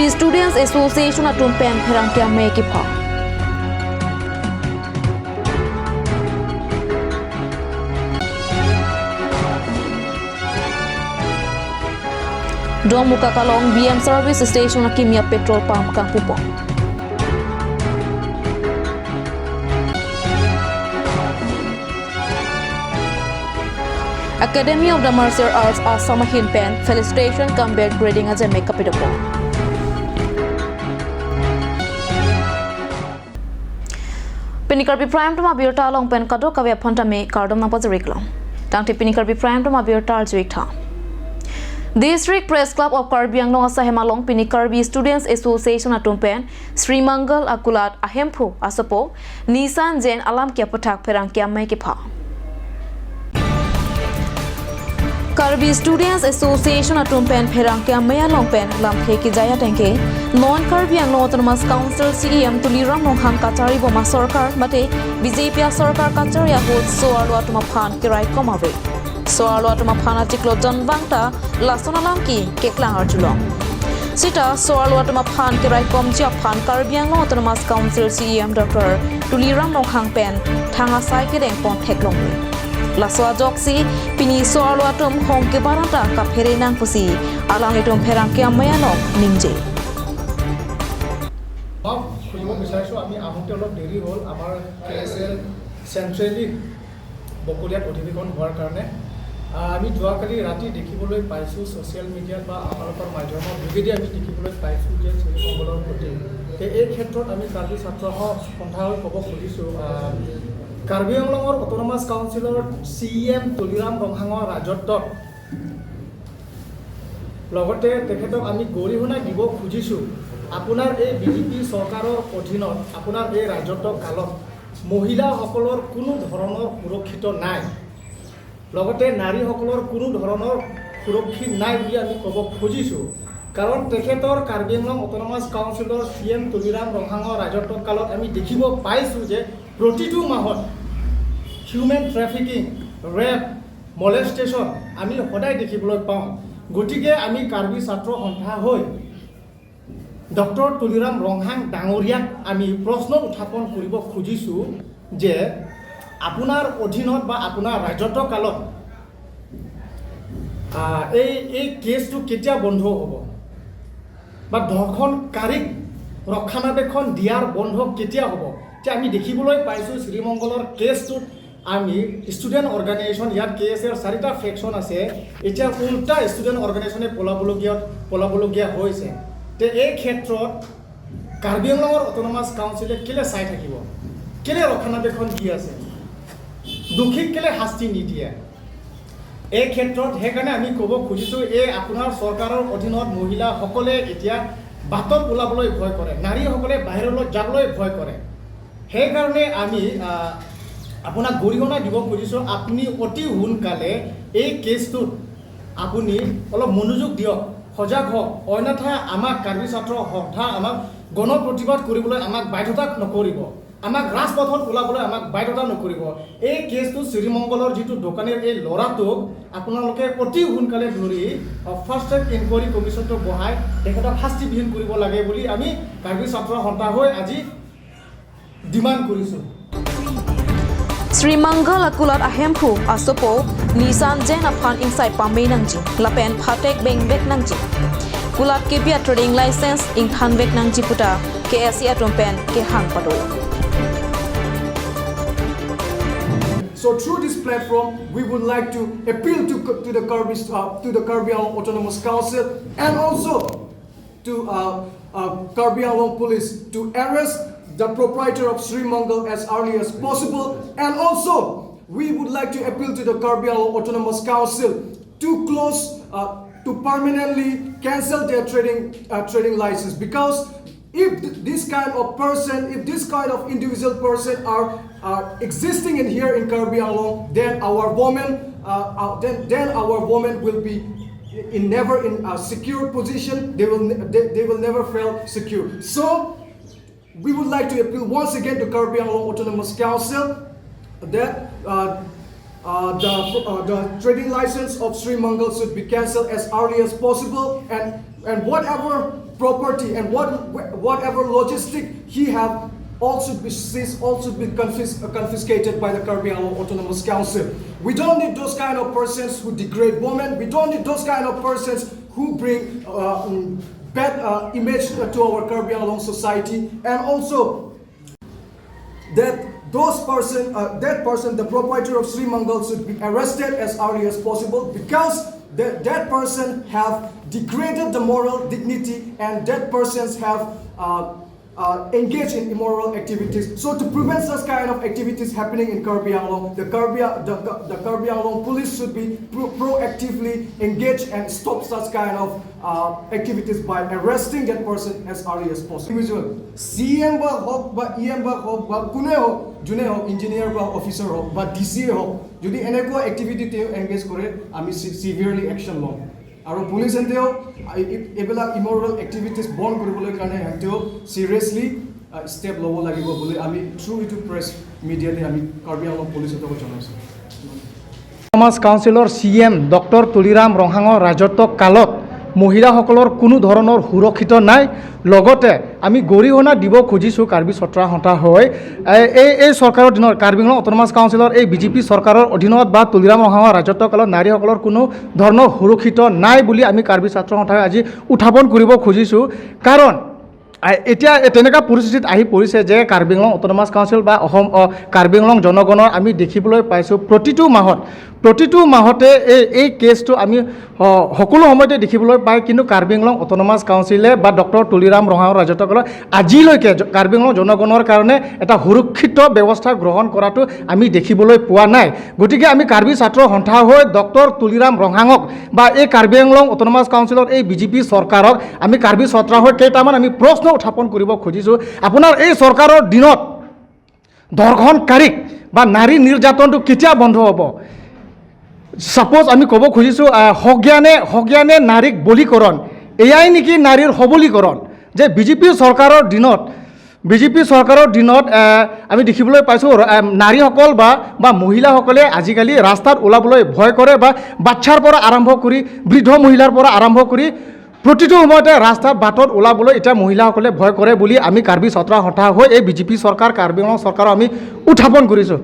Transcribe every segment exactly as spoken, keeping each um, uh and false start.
Students Association atum pen pherangke amei kepha. Dongmukak along B M service station akimi a-petrol pump kangpupon. Academy of the Martial Arts Assam ahin pen felicitation cum belt grading ajeme kapidopon. Pini Karbi Prime Time abirta along pen kadokave aphan tame kardom nangpajir-iklo. Tangte pini Karbi Prime Time abirta arju-ik tha. District Press Club of Karbi Anglong asaihem along pini Karbi Students Association atum pen Sri Mangal Akulat a Hemphu asopo Nissan Jain alam ke aputhak pherangke amei kepha. Karbi Students Association atum pen pherangke amei along pen lamthe kejai ateng ke non Karbi Anglong Autonomous Council C E M Tuliram Ronghang kachari bom asorkar mate B J P asorkar kachari ahut so-arlo atum aphan keraikom ave. So-arlo atum aphan achiklo jonvang ta lason alam ke keklang arjulong. Sita so-arlo atum aphan keraikomji aphan Karbi Anglong Autonomous Council C E M Doctor Tuliram Ronghang pen thang asai kedengpon theklonglo. Laso ajoksi pini so-arlo atum hong kebaranta kaphere nang pusi alanglitum pherangke amei along ningje. মই সুধিব বিচাৰিছোঁ, আমি আহোঁতে অলপ দেৰি হ'ল, আমাৰ কে এছ এল চেণ্ট্ৰেলি বকলিয়াত অধিৱেশন হোৱাৰ কাৰণে। আহ, আমি যোৱাকালি ৰাতি দেখিবলৈ পাইছোঁ, ছ'চিয়েল মিডিয়াত বা আপোনালোকৰ মাধ্যমৰ যোগেদি আমি দেখিবলৈ পাইছোঁ যে শ্ৰীমংগলৰ প্ৰতি, তে এই ক্ষেত্ৰত আমি কাৰ্বি ছাত্ৰ সন্থা হৈ ক'ব খুজিছোঁ, আহ, কাৰ্বি আংলঙৰ অট'নমাছ কাউন্সিলৰ চি ই এম তুলিৰাম ৰংহাঙৰ ৰাজত্বত লগতে তেখেতক আমি গৰিহণা দিব খুজিছোঁ, আপোনাৰ এই বি জে পি চৰকাৰৰ অধীনত আপোনাৰ এই ৰাজত্ব কালত মহিলাসকলৰ কোনো ধৰণৰ সুৰক্ষিত নাই, লগতে নাৰীসকলৰ কোনো ধৰণৰ সুৰক্ষিত নাই বুলি আমি ক'ব খুজিছোঁ। কাৰণ তেখেতৰ কাৰ্বি আংলং অট'নমাছ কাউন্সিলৰ চি ই এম তুলিৰাম ৰংহাঙৰ ৰাজত্ব কালত আমি দেখিব পাইছোঁ যে প্ৰতিটো মাহত হিউমেন ট্ৰেফিকিং, ৰেপ, মলেষ্টেশ্যন আমি সদায় দেখিবলৈ পাওঁ। গতিকে আমি কাৰ্বি ছাত্ৰ সন্থা হৈ ডক্টৰ তুলিৰাম ৰংহাং ডাঙৰীয়াক আমি প্ৰশ্ন উত্থাপন কৰিব খুজিছোঁ যে আপোনাৰ অধীনত বা আপোনাৰ ৰাজত্ব কালত, আহ, এই, এই কেছটো কেতিয়া বন্ধ হ'ব বা ধৰ্ষণকাৰীক ৰক্ষণাবেক্ষণ দিয়াৰ বন্ধ কেতিয়া হ'ব? যে আমি দেখিবলৈ পাইছোঁ শ্ৰীমংগলৰ কেছটোত আমি ষ্টুডেণ্ট অৰ্গেনাইজেশ্যন, ইয়াত কে এছ এৰ চাৰিটা ফেকশ্যন আছে, এতিয়া উল্টা ষ্টুডেণ্ট অৰ্গেনাইজেশ্যনে পলাবলগীয়া, পলাবলগীয়া হৈছে। তে এই ক্ষেত্ৰত কাৰ্বি আংলঙৰ অট'নমাছ কাউন্সিলে কেলে চাই থাকিব? কেলে ৰক্ষণাবেক্ষণ দি আছে? দোষীক কেলে শাস্তি নিদিয়ে? এই ক্ষেত্ৰত সেইকাৰণে আমি ক'ব খুজিছোঁ, এই আপোনাৰ চৰকাৰৰ অধীনত মহিলাসকলে এতিয়া বাটত ওলাবলৈ ভয় কৰে, নাৰীসকলে বাহিৰলৈ যাবলৈ ভয় কৰে। সেইকাৰণে আমি, আহ, আপোনাক গৰিহণা দিব খুজিছোঁ, আপুনি অতি সোনকালে এই কেছটোত আপুনি অলপ মনোযোগ দিয়ক, সজাগ হওক, অন্যথা আমাক কাৰ্বি ছাত্ৰ সন্থা আমাক গণ প্ৰতিবাদ কৰিবলৈ আমাক বাধ্যতা নকৰিব, আমাক ৰাজপথত ওলাবলৈ আমাক বাধ্যতা নকৰিব। এই কেছটো শ্ৰীমংগলৰ যিটো দোকানীৰ এই ল'ৰাটোক আপোনালোকে অতি সোনকালে ধৰি, আহ, ফাষ্ট ট্ৰেক ইনকুৱাৰী কমিশ্যনটো বহাই তেখেতক শাস্তি বিহীন কৰিব লাগে বুলি আমি কাৰ্বি ছাত্ৰ সন্থা হৈ আজি ডিমাণ্ড কৰিছোঁ। Sri Mangal Akulat a Hemphu asopo Nissan Jain aphan ingsai pame nangji lapen phatek bengvek nangji. Kulat kebi a trading license ingthanvek nangji puta K S A atum pen kehang pado. So through this platform, we would like to appeal to, to the Karbi, uh, to the Karbi Anglong Autonomous Council and also to, uh, uh, Karbi Anglong Police to arrest the proprietor of Sri Mangal as early as possible. And also, we would like to appeal to the Karbi Anglong Autonomous Council to close, uh, to permanently cancel their trading, uh, trading license, because if th-, this kind of person, if this kind of individual person are, are existing in here in Karbi Anglong, then our women, uh, uh, then, then our women will be in never in a secure position. They will ne-, they, they will never feel secure. So we would like to appeal once again to Karbi Anglong Autonomous Council that, uh, Uh, the, uh, the trading license of Sri Mangal should be cancelled as early as possible, and, and whatever property and what, whatever logistic he have, all should be seized, all should be confis-, uh, confiscated by the Karbi Anglong Autonomous Council. We don't need those kind of persons who degrade women. We don't need those kind of persons who bring, uh, mm, bad, uh, image, uh, to our Karbi Anglong society. And also, that those person, uh, that person, the proprietor of Sri Mangal, should be arrested as early as possible, because that, that person have degraded the moral dignity, and that persons have, uh, uh, engaged in immoral activities. So to prevent such kind of activities happening in Karbi Anglong, the Karbi, the, the, the Karbi Anglong police should be pro-, proactively engaged and stop such kind of, uh, activities by arresting that person as early as possible. Individual, C M বা হওক বা E M বা হওক বা কোনে হওক, যোনে হওক, ইঞ্জিনিয়াৰ বা অফিচাৰ হওক বা ডি চি হওক, যদি এনেকুৱা এক্টিভিটি তেওঁ এংগেজ কৰে, আমি চিভিয়াৰলি একশ্যন ল'ম। আৰু পুলিচ এন্তেও এই, এই, এইবিলাক ইমৰেল এক্টিভিটিজ বন্ধ কৰিবলৈ কাৰণে এন্তেও চিৰিয়াছলি ষ্টেপ ল'ব লাগিব বুলি আমি থ্ৰু এইটো প্ৰেছ মিডিয়াতে আমি কাৰ্বি আংলং পুলিচক জনাইছোঁ। অট'নমাছ কাউন্সিলৰ চি এম ডক্টৰ তুলিৰাম ৰংহাঙৰ ৰাজত্ব কালত মহিলাসকলৰ কোনো ধৰণৰ সুৰক্ষিত নাই। লগতে আমি গৰিহণা দিব খুজিছোঁ কাৰ্বি ছত্ৰা সন্থা হৈ, এ-, এই, এই চৰকাৰৰ দিনত, কাৰ্বি আংলং অট'নমাছ কাউন্সিলৰ এই বি জে পি চৰকাৰৰ অধীনত বা তুলিৰাম ৰংহাঙৰ ৰাজত্ব কালত নাৰীসকলৰ কোনো ধৰণৰ সুৰক্ষিত নাই বুলি আমি কাৰ্বি ছাত্ৰ সন্থাই আজি উত্থাপন কৰিব খুজিছোঁ। কাৰণ আ, এতিয়া এ-, তেনেকুৱা পৰিস্থিতিত আহি পৰিছে যে কাৰ্বি আংলং অট'নমাছ কাউন্সিল বা অসম, অ, কাৰ্বি আংলং জনগণৰ আমি দেখিবলৈ পাইছোঁ প্ৰতিটো মাহত, প্ৰতিটো মাহতে এই, এই কেছটো আমি, অ, সকলো সময়তে দেখিবলৈ পায়। কিন্তু কাৰ্বি আংলং অট'নমাছ কাউন্সিলে বা ডক্টৰ তুলিৰাম ৰংহাঙৰ ৰাজত্ব কালত আজিলৈকে জ-, কাৰ্বি আংলং জনগণৰ কাৰণে এটা সুৰক্ষিত ব্যৱস্থা গ্ৰহণ কৰাটো আমি দেখিবলৈ পোৱা নাই। গতিকে আমি কাৰ্বি ছাত্ৰ সন্থা হৈ ডক্টৰ তুলিৰাম ৰংহাঙক বা এই কাৰ্বি আংলং অট'নমাছ কাউন্সিলৰ এই বি জে পি চৰকাৰক আমি কাৰ্বি ছাত্ৰ সন্থা হৈ কেইটামান আমি প্ৰশ্ন উত্থাপন কৰিব খুজিছোঁ। আপোনাৰ এই চৰকাৰৰ দিনত ধৰ্ষণকাৰীক বা নাৰী নিৰ্যাতনটো কেতিয়া বন্ধ হ'ব? ছাপ'জ আমি ক'ব খুজিছোঁ, আহ, সজ্ঞানে, সজ্ঞানে নাৰীক বলীকৰণ, এয়াই নেকি নাৰীৰ সবলীকৰণ? যে বি জে পি চৰকাৰৰ দিনত, বি জে পি চৰকাৰৰ দিনত, আহ, আমি দেখিবলৈ পাইছোঁ, আহ, নাৰীসকল বা, বা মহিলাসকলে আজিকালি ৰাস্তাত ওলাবলৈ ভয় কৰে বা বাচ্ছাৰ পৰা আৰম্ভ কৰি, বৃদ্ধ মহিলাৰ পৰা আৰম্ভ কৰি প্ৰতিটো সময়তে ৰাস্তাত বাটত ওলাবলৈ এতিয়া মহিলাসকলে ভয় কৰে বুলি আমি কাৰ্বি ছাত্ৰ সন্থা হৈ এই বি জে পি চৰকাৰ, কাৰ্বি আংলং চৰকাৰক আমি উত্থাপন কৰিছোঁ।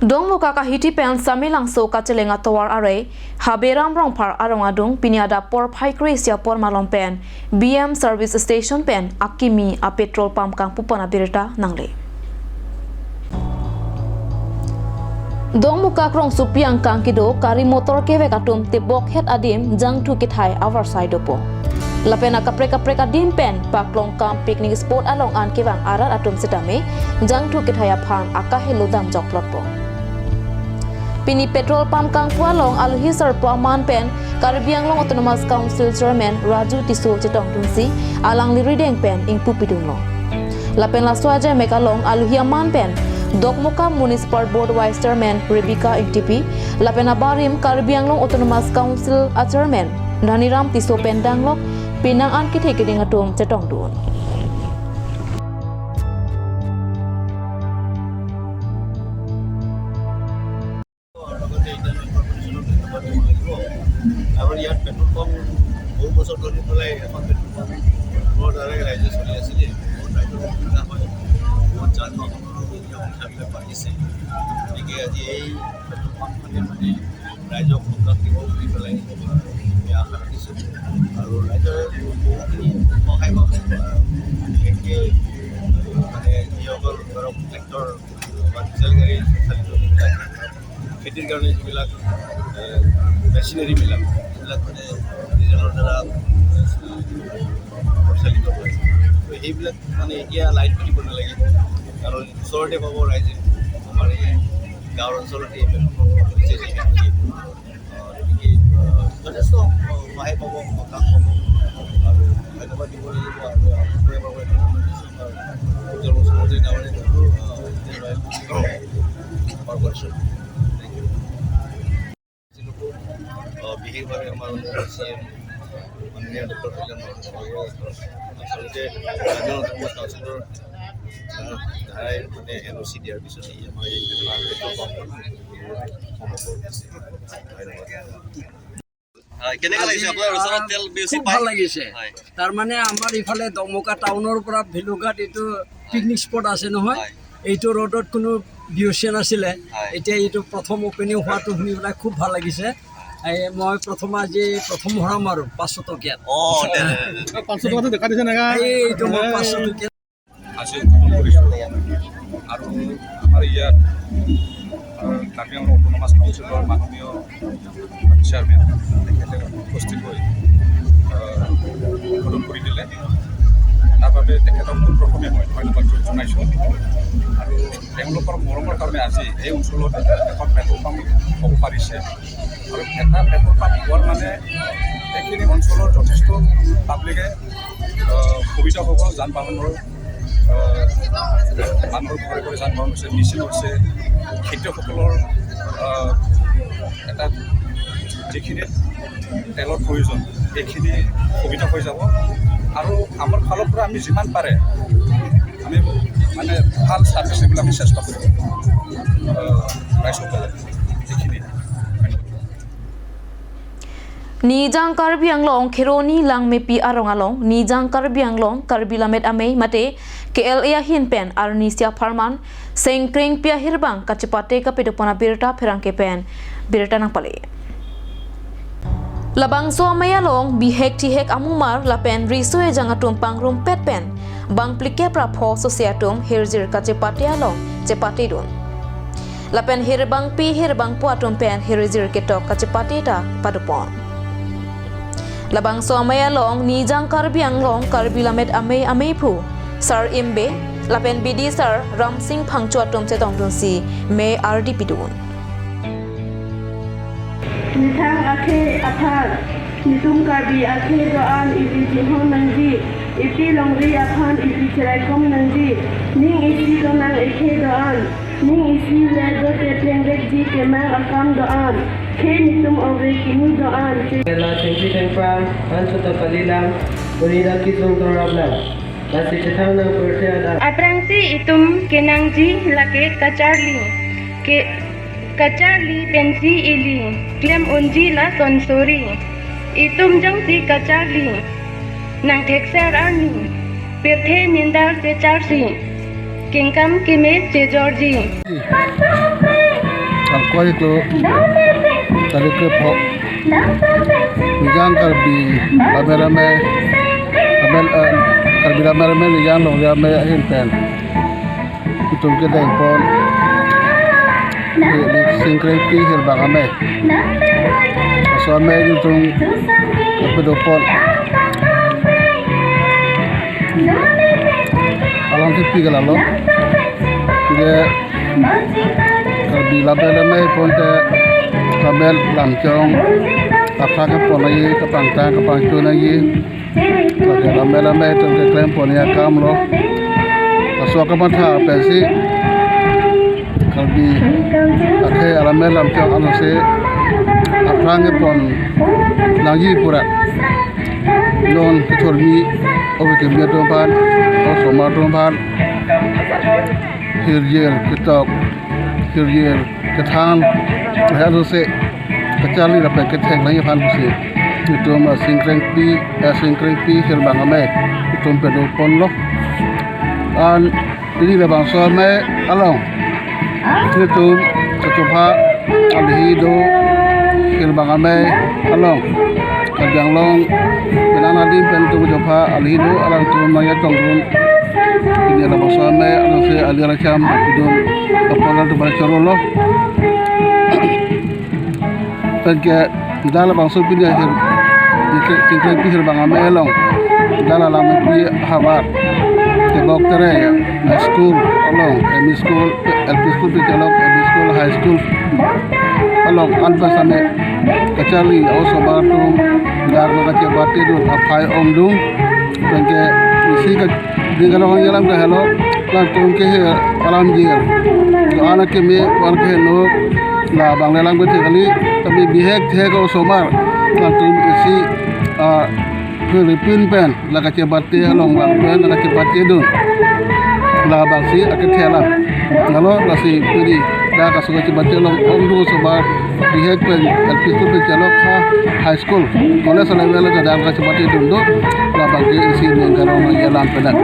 Dongmukak ahithi pen Samelangso kacheleng atovar arei Haberam Rongphar arong adung pini adap porphai kre-isi apor malom pen B M service station pen akimi a petrol pump kangpupon abirta nangle. Dongmukak rongsopi angkang kedo gari motor kevek atum tebokhet adim jangthu kethai avarsai dopo. Lapen akaprek kaprek adim pen paklongkam picnic spot along an kevang arat atum setame jangthu kethai aphan akahelo damjok plotpo. Pini petrol pump kangpu along alohi sarpo aman pen Karbi Anglong Autonomous Council Chairman Raju Tisso chetongdunsi alangli rideng pen ingpu pidunlo. Lapen laso ajemek along alohi aman pen Dokmoka Municipal Board Vice Chairman Rebecca Ingtipi, lapen abarim Karbi Anglong Autonomous Council a Chairman Dhaniram Tisso pen danglok penang an kethe keding atum chetongdun. আৰু ইয়াত petrol pump বহু বছৰ ধৰি পেলাই এখন পেট্ৰল পাম্পৰ দ্বাৰাই ৰাইজে চলি আছিলে। বহুত ৰাইজৰ অসুবিধা হয়, বহুত যান বাহনৰ অসুবিধাবিলাক বাঢ়িছে। গতিকে আজি এই পেট্ৰল পাম্পখনে মানে ৰাইজক সকাহ দিব বুলি পেলাই আমি আশা ৰাখিছোঁ। আৰু ৰাইজৰ বহুখিনি সহায় পাব, বিশেষকৈ মানে যিসকল ধৰক ট্ৰেক্টৰ বা ডিজেল গাড়ী চালিত যিবিলাক খেতিৰ কাৰণে যিবিলাক, এ, মেচিনাৰীবিলাক, সেইবিলাক মানে ডিজেলৰ দ্বাৰা, এ, চালিত হয়। তো সেইবিলাক মানে এতিয়া লাইন কাটিব নালাগে, কাৰণ ওচৰতে পাব ৰাইজে। আমাৰ এই গাঁৱৰ অঞ্চলতে এই পেট্ৰল পাম্প খুলিছে যিহেতু। আহ, গতিকে, আহ, যথেষ্ট, আহ, সহায় পাব, সকাহ পাব। আৰু ধন্যবাদ দিব লাগিব আৰু, আহ, উজ্জ্বল বসুমতাৰী ডাঙৰীয়া, আহ, আমাৰ পৰিচয়। Thank you. আহ, বিশেষভাৱে আমাৰ চি এম মাননীয় ডক্টৰ কল্যাণ বৰদলৈ ডাঙৰীয়া আচলতে কাৰ্বি আংলং অট'নমাছ কাউন্সিলৰ তাই মানে এন অ' চি দিয়াৰ পিছত এই আমাৰ এই পেট্ৰল পাম্পত সোমাব। ধন্যবাদ। হয়, কেনেকা লাগিছে আপোনাৰ ওচৰত তেল বি অ' চি খুব পাই? ভাল লাগিছে। হয়। তাৰমানে আমাৰ ইফালে দমকা টাউনৰ পৰা ভেলুঘাট এইটো পিকনিক স্পট আছে নহয়, হয়। এইটো ৰোডত কোনো বি অ' চি নাছিলে। হয়। এতিয়া এইটো প্ৰথম অপেনিং হোৱাটো শুনি পেলাই খুব ভাল লাগিছে। এই মই প্ৰথম আজি প্ৰথম ভৰাম আৰু পাঁচশ টকীয়াত। অ, দে, দে, দে। পাঁচশ টকাটো দেখা দিছে নেকি? এই এইটো মই পাঁচশ টকীয়াত। আজি উদ্বোধন কৰিছোঁ আৰু আমাৰ ইয়াত, আহ, কাৰ্বি আংলং অট'নমাছ কাউন্সিলৰ মাননীয় চেয়াৰমেন তেখেতে উপস্থিত হৈ, আহ, উদ্বোধন কৰি দিলে। তাৰ বাবে তেখেতক পোনপ্ৰথমে মই ধন্যবাদ জনাইছোঁ আৰু তেওঁলোকৰ মৰমৰ কাৰণে আজি এই অঞ্চলত এখন পেট্ৰল পাম্প হ'ব পাৰিছে। আৰু এটা পেট্ৰল পাম্প হোৱাৰ মানে এইখিনি অঞ্চলৰ যথেষ্ট পাব্লিকে, আহ, সুবিধা হ'ব। যান বাহনৰ, আহ, মানুহৰ ঘৰে ঘৰে যান বাহন হৈছে, মেচিন হৈছে, খেতিয়কসকলৰ, আহ, এটা যিখিনি তেলৰ প্ৰয়োজন, এইখিনি সুবিধা হৈ যাব। আৰু আমাৰ ফালৰ পৰা আমি যিমান পাৰে আমি মানে ভাল ছাৰ্ভিচ দিবলৈ আমি চেষ্টা কৰিম, আহ, ৰাইজসকলক। এইখিনি। Nijang Karbi Anglong Kheroni Langmepi arong along Nijang Karbi Anglong Karbi Lammet Amei mate K L A ahin pen arnisia pharman Sengkrengpi ahirbang kachepate kapedopon abirta pherangke pen birta nangpale. Labangso amei along bihek tihek amumar lapen riso ejang atum pangrumpet pen bangphlikep ra pho sose atum hirjir kachepate along chepatedun. Lapen hirbangpi hirbangpo atum pen hirjir ketok kachepate ta padopon. Labangso amei along Nijang Karbi Anglong Karbi Lammet Amei ameiphu Sar Imbe lapen bidi Sar Ramsing Phangcho atum chetongdunsi mei ardi pidun. Methang akhei aphan, netum Karbi akhei do-an ipi chinghon nangji, ipi longri aphan ipi cheraikom nangji, ning isi lonang ekhei do-an, ning isi le dote plengrekji kemang akam do-an, khei netum ove kini do-an. Che- Mela chengpi chengpang, an suta palilang, unida kisung toraplang. Lasi chethang nang pirthe adak. Aphrangsi itum kenangji lake kacharli. Ke kacharli pensi ili. Klem unji lason sori. Itum jongsi kacharli. Nangthekser arni. Pirthe nindar checharsi. Kengkam keme chejorji. Tangkoi klo. Tarik kepho. Nijang Karbi Lammet Amei, Lammet, eh, Karbi Lammet Amei Nijang Longri Amei ahin pen itum kedengpon, eh, Sengkrengpi hirbang amei. Laso amei itum kepadopon. Alam tipi kalalo. Ke Karbi Lammet Amei ponte Lammet Lamchong aphrang kepon nangji, kapangtang kapangcho nangji. Lake Lammet Amei atum keklempon nangji akam lo. Laso kamatha pensi Karbi akhei alammet lamchong anose aphrang kepon nangji pura. Non kethurmi ove keme atum aphan, osomar atum aphan hirjir ketok, hirjir kethan, lahelo se kacharli lapen kethek nangji aphan pusi itum, eh, Sengkrengpi, eh, Sengkrengpi hirbang amei itum padopon lo. An pini labangso amei along itum kachopha alihi do, hirbang amei along Karbi Anglong penang adim pen itum kachopha alihi do, alangtum nangchetongdun. Pini labangso amei along se ali alangcham pidun, kapon atum bai choro lo. Penke dak labangso pini ahir, Sengkrengpi hirbang amei along dak Langmepi havar, Tebok Terai High School along, M E school, L P school, Pichalok M E school, High School along an pen sane kacharli osomar atum dak kachepatedun aphai ongdung. Penke isi ka Dingkalo kang jalan ke helo, latum ke he alam jir. Anak keme, anak ke no, labang le lang bete kali, tapi bihek thek osomar, latum isi, ah, Philippine pen, la kachepate along bang pen, la kachepatedun. Labangsi akethela. Lalo lasi pini dak kasu kachibate along ongdung osomar bihek pen L P school pen chelok ha high school, college level ke dak kachibate dun do. Labangsi isi ning karong yalan pedak.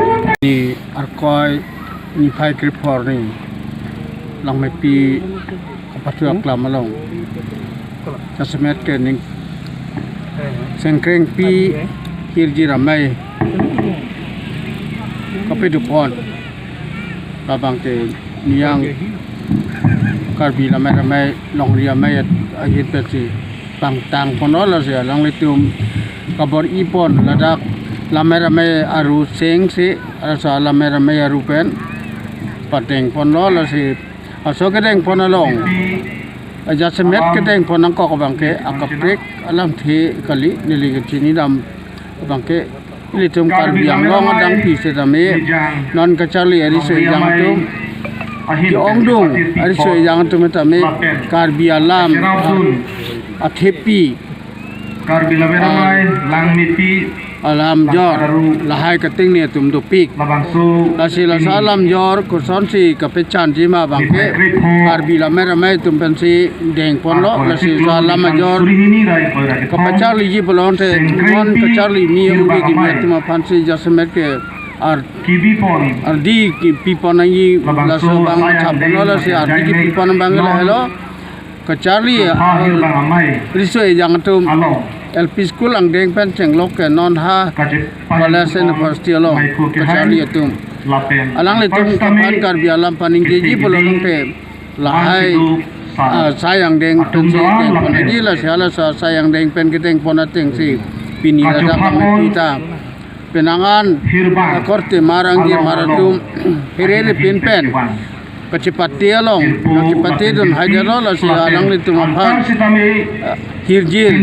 Ni Arkoi niphai krepho arni Langmepi kapathu aklam along jasemet ke ning sengkrengpi hirjir amei kapedup pon. Labang ke niyang Karbi Lammet Amei, Longri Amei ahin pensi pangtang ponlo, lasi alanglitum kabor-i pon ladak Lammet Amei aru sengsi, asa Lammet Amei aru pen padeng ponlo, lasi aso kedeng pon along jasemet kedeng pon nangkok abang ke akaprek alamthe kali, neli kachinidam abang ke ilitum Karbi Anglong adang pi setame non kacharli ariso ejang atum, ke-ongdung ariso ejang atum tame Karbi alam athepi Karbi Lammet Amei, Langmepi, alamjor, Langkadaru, lahai kating ni atum dopik. Labangso lasi laso alamjor kosonsi kapechanji ma abang ke Karbi Lammet Amei atum pensi deng ponlo, lasi laso alamjor kapacharliji pulote, non kacharli mi ubi kimi atum aphansi jasemet ke ar ardi kipi pon nangji, laso abang chap ponlo, lasi ardi kipi pon abang lahelo. Kacharli, ah, riso ejang atum L P school angdeng pen chenglok ke non ha college university along kacharli atum. Alanglitum aphan Karbi alam paningjeji pulote lahai, ah, sai angdeng pensi deng pon nangji, lasi hala sai angdeng pen kedeng pon atengsi pini ladak kami pita penang an akorte mar angkir mar atum hirere pinpen kachipate along, kachipate dun haidetlo, lasi alanglitum aphan, ah, hirjir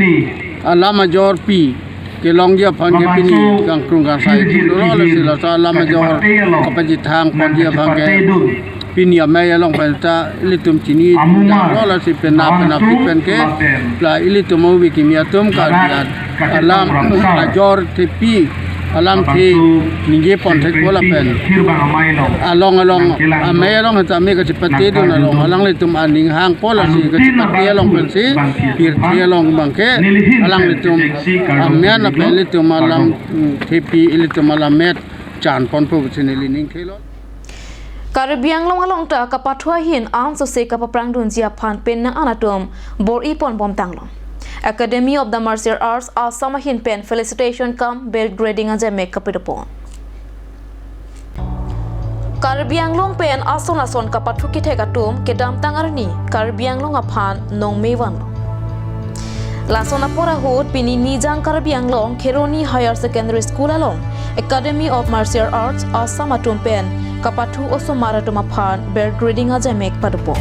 alam ajor pi kelongji aphan ke pini kangkrung kangsai dolo, lasi laso alam ajor kapachethang ponji aphan ke pini amei along pen ta ilitum chinidamlo, lasi penap penap pen ke la ilitum ubi kimi atum Karbi alam ajor thepi alamthe ningje pon thekpo lapen along along amei along tame kachipate dun along alanglitum aning hangpo, lasi kachipate along pensi pirthe along abang ke alanglitum amen lapen ilitum alam, mm, thepi ilitum alammet chan ponpo pusi neli ning khelo. Karbi Anglong along ta kapathu ahin ansose kapaprang dunji aphan penang an atum bor-i pon bomtanglo. Academy of the Martial Arts Assam ahin pen felicitation cum belt grading ajamek kapedo pon. Karbi Anglong pen ason ason kapathu kethek atum kedamtang arni Karbi Anglong aphan nongme vanlo. Lason apor ahut pini Nijang Karbi Anglong Kheroni Higher Secondary School along Academy of Martial Arts Assam atum pen kapathu osomar atum aphan belt grading ajamek padopon.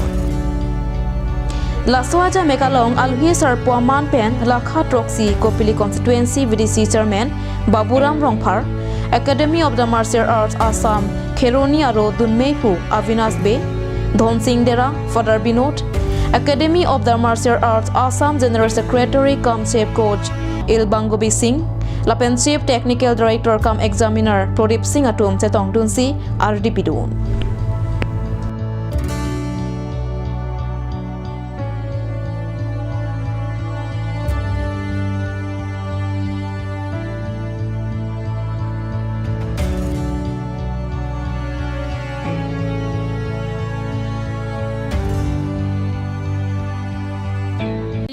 Laso ajamek along alohi sarpo aman pen lakha throksi Kopili Constituency V D C Chairman Baburam Rongphar, Academy of the Martial Arts Assam Kheroni aro dunmephu Avinash Bey, Dhonsing Dera, Father Binod, Academy of the Martial Arts Assam General Secretary cum Chief Coach Il Bangobi Singh, lapen Chief Technical Director cum Examiner Pradip Singh atum chetongdunsi ardi pidun.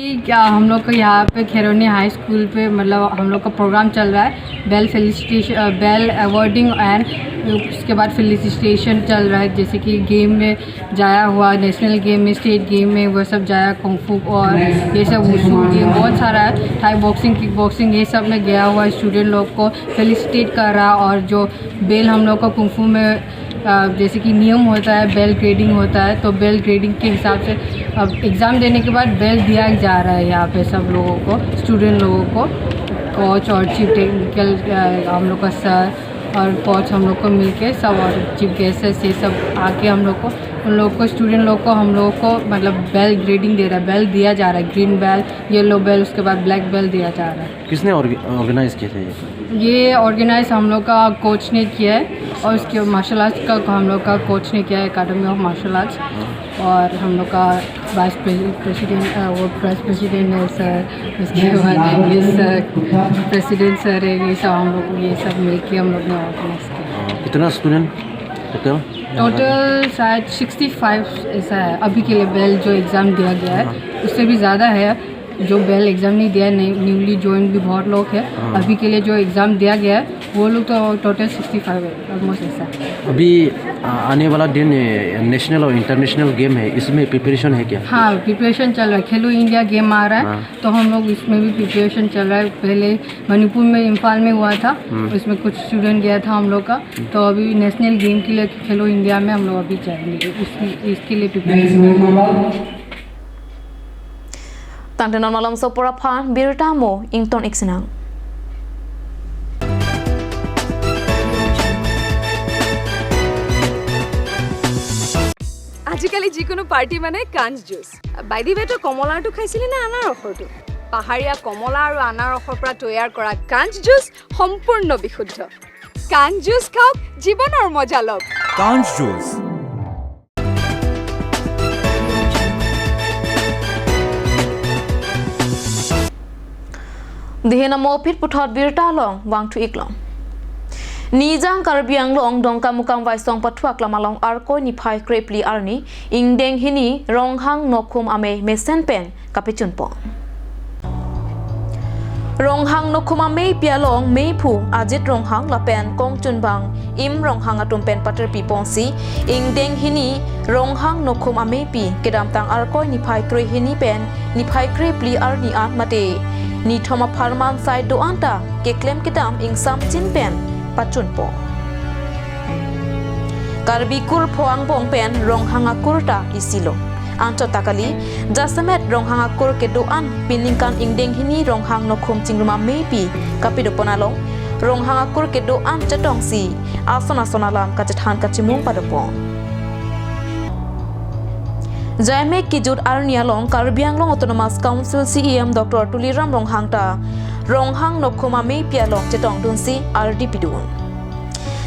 कि क्या हम लोग को यहाँ पे खैरोनी high school पे, मतलब, हम लोग का प्रोग्राम चल रहा है, bell felicitation, uh, bell awarding and उसके बाद फेलिसिटेशन चल रहा है, जैसे कि गेम में जाया हुआ, नेशनल गेम में, स्टेट गेम में, वो सब जाया, कुंग फू और ये सब वुशु, ये बहुत सारा है, थाई बॉक्सिंग, किक बॉक्सिंग, ये सब में गया हुआ स्टूडेंट लोग को फेलिसिटेट कर रहा। और जो बेल हम लोग को कुंग फू में, अ, जैसे कि नियम होता है, बेल ग्रेडिंग होता है, तो बेल ग्रेडिंग के हिसाब से अब एग्ज़ाम देने के बाद बेल दिया जा रहा है यहाँ पे सब लोगों को, स्टूडेंट लोगों को, कोच और चीफ टेक्निकल, अ, हम लोग का सर और कोच हम लोग को मिलके सब, और चीफ गेस्ट है, ये सब आके हम लोग को, उन लोग को, स्टूडेंट लोग को, हम लोगों को मतलब बेल ग्रेडिंग दे रहा है, बेल दिया जा रहा है, ग्रीन बेल, येलो बेल, उसके बाद ब्लैक बेल दिया जा रहा है। किसने ऑर्गेनाइज किया था ये? ये ऑर्गेनाइज हम लोग का कोच ने किया है, और उसके मार्शल आर्ट्स का हम लोग का कोच ने किया है, एकेडमी ऑफ मार्शल आर्ट्स। और हम लोग का वाइस प्रेसिडेंट, वो वाइस प्रेसिडेंट है सर, उसके बाद ये सर, प्रेसिडेंट सर है, ये सब हम लोग, ये सब मिलके हम लोग ने ऑर्गेनाइज किया। कितना स्टूडेंट टोटल? टोटल शायद सिक्सटी फाइव ऐसा है अभी के लिए, बेल जो एग्ज़ाम दिया गया है उससे भी ज़्यादा है। जो बेल एग्ज़ाम नहीं दिया है, न्यूली ज्वाइन भी बहुत लोग है। अभी के लिए जो एग्ज़ाम दिया गया है वो लोग तो टोटल सिक्सटी फाइव है, ऑलमोस्ट ऐसा। अभी आ, आने वाला दिन नेशनल और इंटरनेशनल गेम है, इसमें प्रिपरेशन है क्या? हाँ, प्रिपरेशन चल रहा है। खेलो इंडिया गेम आ रहा है, तो हम लोग इसमें भी प्रिपरेशन चल रहा है। पहले मणिपुर में, इम्फाल में हुआ था, इसमें कुछ स्टूडेंट गया था हम लोग का। तो अभी नेशनल गेम के लिए खेलो इंडिया में हम लोग अभी जाएंगे, इस, इसके लिए preparation. Tangte non malomso poraphan birta mo ington iksinang. আজিকালি যিকোনো পাৰ্টি মানে কাঞ্চ জুচ। বাই দি ৱে, তই কমলাৰটো খাইছিলি নে আনাৰসৰটো? পাহাৰীয়া কমলা আৰু আনাৰসৰ পৰা তৈয়াৰ কৰা কাঞ্চ জুচ সম্পূৰ্ণ বিশুদ্ধ। কাঞ্চ জুচ খাওক, জীৱনৰ মজা লওক। কাঞ্চ juice. Dihena mopit puthot birta along vangthu iklong. Nijang Karbi Anglong Dongkamukam Vaisong pathu aklam along Arkoi niphai krepli arni ingdeng hini Ronghang Nokhum Amei mesen pen kapechunpon. Ronghang Nokhum Ameipi along meiphu Ajit Ronghang lapen kongchunbang Im Ronghang atum pen paterpi ponsi ingdeng hini Ronghang Nokhum Ameipi kedamtang Arkoi niphai krehini pen niphai krepli arni an mate nithom apharman sai do-an ta keklem kedam ingsamjin pen pachunpo. Karbi kur pho angbong pen Ronghang akur ta isilo. Anchot ta kali, jasemet Ronghang akur kedo-an piningkan ingdeng hini Ronghang Nokhum Chingrum Ameipi kapidopon along, Ronghang akur kedo-an chetongsi ason ason alam kachethan kachimung padopon. Jaimek kejut arni along Karbi Anglong Autonomous Council C E M Doctor Tuliram Ronghang ta Ronghang Nokhum Ameipi along chetongdunsi ardi pidun.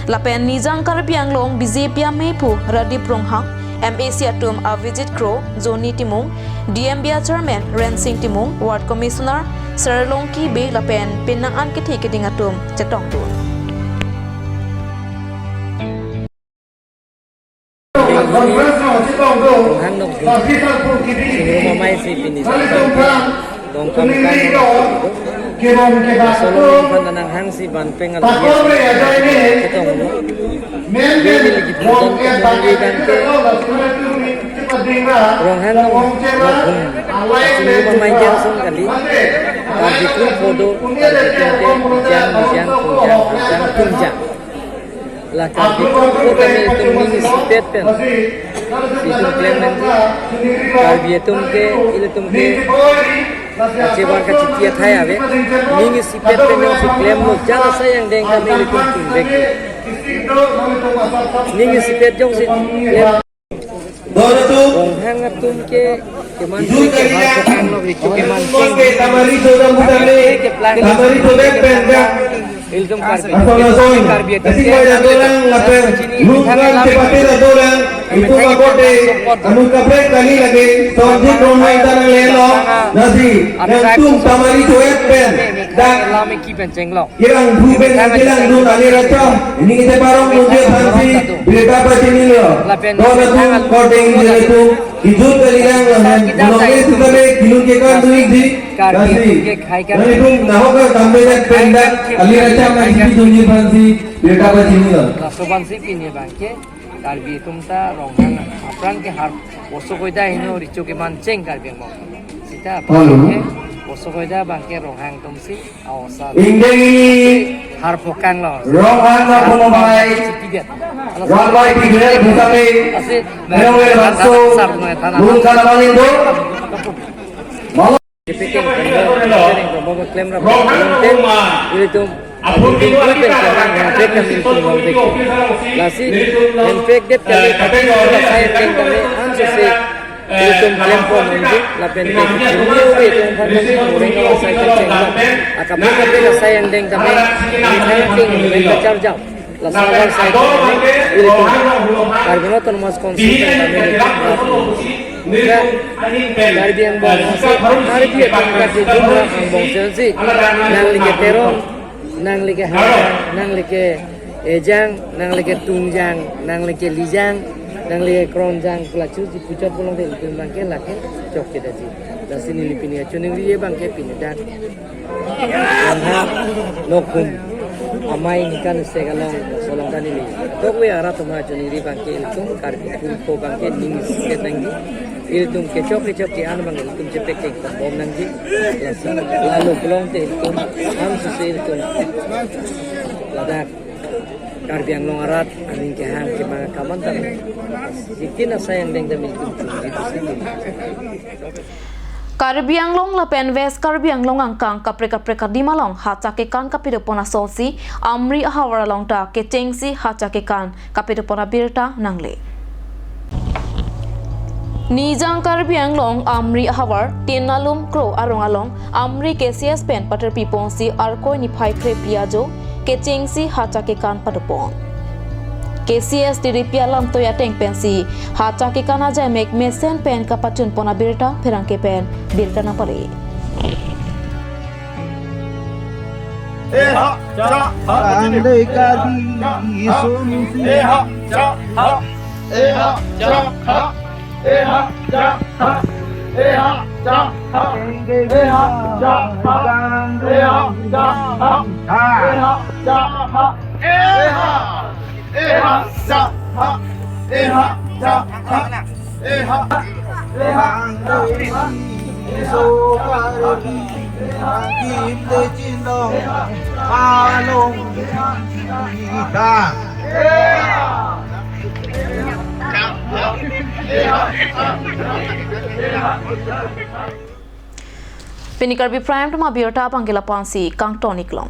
Lapen Nijang Karbi Anglong B J P ameiphu Radip Ronghang, M A C atum Avijit Kro, Johnny Timung, D M B A Chairman Rensing Timung, Ward Commissioner Sarlongki Bey lapen penang an kethe keding atum chetongdun. Ronghang Nokhum Chingrum Amei si pini Dongkamukam solo phan nanghangsi ban pengal ketonglo. Beli lagi dudon ketong beli bangke Ronghang Nokhum Chingrum Amei jang song kali. Karbi kur pho do, Karbi atum ke jang jang punjang punjang punjang. La Karbi kur pho tame itum ning isipet pen si itum klem nangji. Karbi atum ke, ilitum ke kachebar kachiti athai ave. Ning isipet pen jongsi klemlo, jala asai angdeng tame ilitum pinbek. Ning isipet jongsi klem. Ronghang atum ke keman ke har pho kanglo, richo keman ke. Ilitum Karbi, Karbi atum ke. Lame ki pen chenglok. Kirang bhu pen kirang dun ani racha, ini kita parong nungke aphansi birta pachinilo. Lapen don atum kordeng jeletum, kejut kali lang lamen, bulong ke sutame kilun ke kan dui di, Karbi kasi. Ke khai kan. Nani pun nahok ka kambe dak pendak, ali racha ma siki dunji aphansi birta pachinilo. Laso aphansi pini bangke Karbi atum ta Ronghang aphrang ke har oso koida hino richo keman cheng Karbi Anglong. Sita aphrang ke oso koida bangke Ronghang atum si. Ingdeng hini har pho kanglo. Ronghang Nokhum Amei. Ronghang Nokhum Amei. Merong le bangso. Lungkar malindo. Malo. Ronghang Nokhum Amei. Ilitum Aphurkilo pen kevang handphone kami ilitum vangvek. Lasi handphone det kali, tapi asai angdeng kami ansose ilitum klempon nangji, lapen ke kechini ove atum aphan nangji, orang asai kecheng lo. Akam ke asai angdeng kami, ini kaya ting, ini kacharjap. Lasi asai kami, ilitum Karbi Anglong Autonomous Council pen kami ilitum, ya, Karbi angbong si, Karbi atum kati jumra angbong si, nangli ke Teron, nangli ke Hangjang, nangli ke Ejang, nangli ke Tungjang, nangli ke Lijang, nangli ke Kronjang, pula chuji puchot pulote ilitum abangke lake chokche detji. Lasi neli pini kachiningri abangke pini dak, langha, nokhum amei ningkan isi along, solong ta neli tokwe arat atum kachiningri abangke ilitum Karbi Kul Po abangke ning isi nangji. Ilitum kechok kechok ke-an abang ilitum chepekeng bom nangji. Lasi lalu pulote ilitum ansose ilitum ladak Karbi Anglong arat aning kehang kemang akam an tame, jikin asai angdeng tame ilitum chunji pusi ilitum. Karbi Anglong lapen West Karbi Anglong angkang kaprek kaprek adim along hacha kekan kapidopon asonsi Amri ahavar along ta kechengsi hacha kekan kapidopon abirta nangle. Nijang Karbi Anglong Amri ahavar Tinalum Kro arong along Amri K C S pen paterpiponsi Arkoi niphai krephli ajo kechengsi hacha kekan padopon. K C S tiripi alamtoi ateng pensi hacha kekan ajaimek mesen pen kapachunpon abirta pherangke pen birta nangpale. Eh ha, cha, ha, Andai kadi sumsi. Eh ha, cha, ha. Eh ha, cha, ha. Eh ha, cha, ha. Eh ha, cha, ha. Eh ha, cha, ha. Eh ha, cha, ha. Eh ha, cha, ha. Eh ha. Eh ha, cha, ha. Eh ha, cha, ha. Eh ha, eh ha, cha, ha. Pini Karbi Prime Time abirta abangke lapu-ansi kangton-iklong.